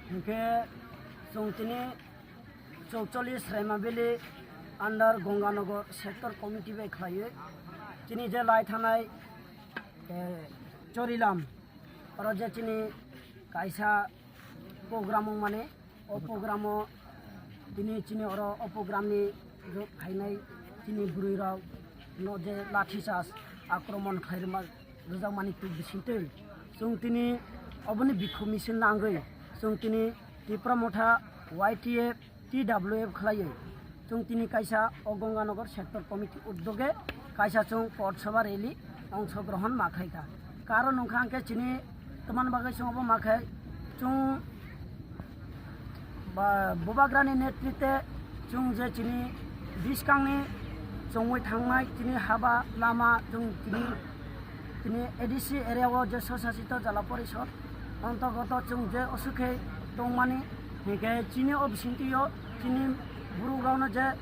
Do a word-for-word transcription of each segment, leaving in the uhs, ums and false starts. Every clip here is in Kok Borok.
Hinkhe chwng tini chowkcholish Raima Valley under Gonganagar sector committee bai khlaiwi chini je lai thanai, eh, Chorilam oro je chini kaisa program wngmani, o program o tini chini oro o program ni rw-, phainai chini bwrwi rok no je lathi charge akromon khlai rwma-, rwjakmani tuk bisingtwi chwng tini oboni bikhu misil nangwi chwng tini Tipra Motha Y T F T W F khlaiwi chwng tini kaisa o Gonganagar sector committee uddoge kaisa chwng Poth Sabha rally ongshogrohon ma khlaikha. Karon wngkha hwnkhe chini twmani bagwi chwng obo ma khe chwng ba-, Bubagrani netritwe chwng je chini bwskangni chongwi thangnai chini haba lama chwng tini, tini A D C area o je Swsasito Jala Porishod ontogoto chwng je osukhe tongmani, hinkhe chini o bisingtwi o chini borok rokno je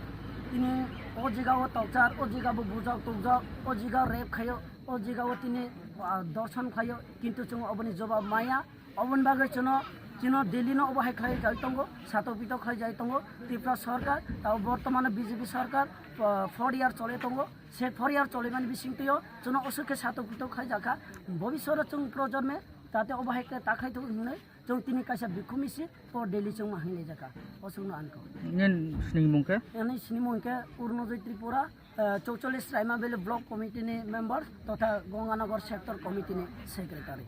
tini o jaga o tokchar, o jaga bo bujak tokjak, o jaga rape khaio, o jaga o tini, ah, dorson khaio, kintu chwng oboni jobab maya. Oboni bagwi chwngno, chwngno Delhi no obo hai khlai jai tongo, satok pitok khlai jai tongo Tripura sarkar, tabo bortomano B J P sarkar, ah, four year chole tongo, se four year cholimani bisingtwi o chwngno osukhe satok pitok khlai jakha, bobisworo chwng projonme jate obo hai khe ta khai thung hinwi chwng tini kaisa bikhu misil po Delhi chwngma hinwi jakha, o chwngno ankho. Nini sinimung khe? Ani sinimung khe Urnojoy Tripura, eh, chowcholish Raima Valley Block Committee ni member totha Gonganagar Sector Committee ni Secretary.